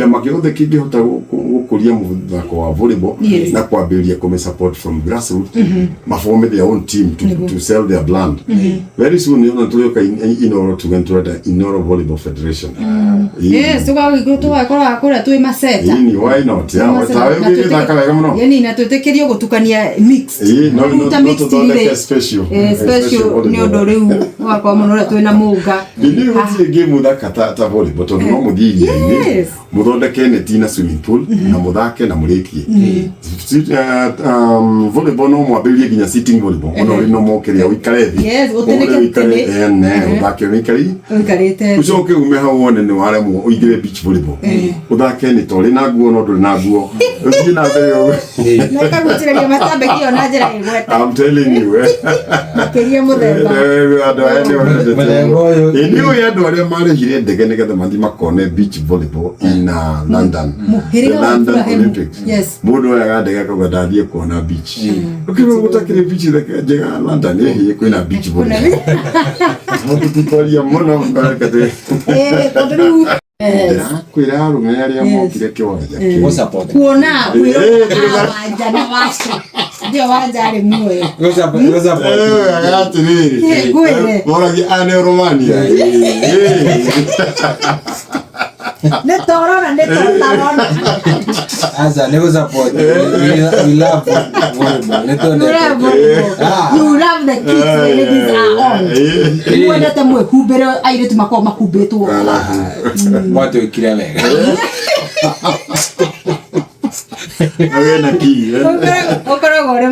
Kĩama gĩothe kĩngĩhota gũkũria mũthako wa volleyball na kwambĩrĩria kũmĩ support from grassroots, maform their own team to sell their brand, very soon ona tũrĩũka Inoro tuge nĩ tũrenda Inoro Volleyball Federation. Yes, tũgakora kũrĩa twĩ maceta. Ĩni, why not? Yeah, tawe ũgĩthaka wega mũno. Yani na twĩtĩkĩrio gũtukania mixed. Ĩĩ, no Rĩu ta no mixed tũthondeke rĩ, special. Special nĩ ũndũ rĩu ũgakorwo mũno ũrĩa twĩna mũnga. Nĩ gũtirĩ game thaka ta volleyball tondũ no mũthiĩ iria-inĩ, mũthondeke neti na swimming pool na mũthake na mũrĩkie. Volleyball no mwambĩrĩrie nginya sitting volleyball, ona ũrĩ no mokĩrĩa ũikare thĩ. Yes, ũtĩrĩke Ũikare- tĩnĩ. Ene, ũthake ũikare ũikarĩte thĩ. Ucoke ume hau wone nĩ waremwo, ũingĩre beach volleyball, ũthake nĩ ta ũrĩ na nguo no ndũrĩ na nguo, ũthiĩ na mbere ũguo. Na ĩkagucĩrĩria matambĩki ĩyo na njĩra ĩgwete. I'm telling you, eh. Makĩria mũthemba. Andũ aya nĩ mendete Mũthemba ũyũ. Ĩ, nĩ ũĩ andũ arĩa marĩhire ndege nĩgetha mathiĩ makone beach volleyball in London, Mũhĩrĩga the wa London Ibrahim. Olympics. Mũndũ oyaga ndege akauga ndathiĩ kuona beach. Ũkĩrwo gũtakĩrĩ beach thaka njega London, ĩhĩ, kwĩna beach volleyball. Mũtititwaria mũno reke. Tondũ rĩu Ndĩrakwĩra arũme arĩa mokire kĩwanja kĩu. Gũ-support. Kuona Eh, wanja na waca ndio wanja arĩ muoyo. Gũ-support. Eh, atĩrĩrĩ. Eh, ngwĩre. Moragia aya nĩ Romania. Nĩ torona nĩ totarona. Aca, nĩ gũ-support. We love volleyball. Nĩ twendete. Ah. You love the kids, the ladies are on. Mwendete mwĩhumbĩre, airĩtu makoragwo mahumbĩtwo. Mwatwĩkire wega. Wĩna key, eh? Ũkoragwo ũrĩ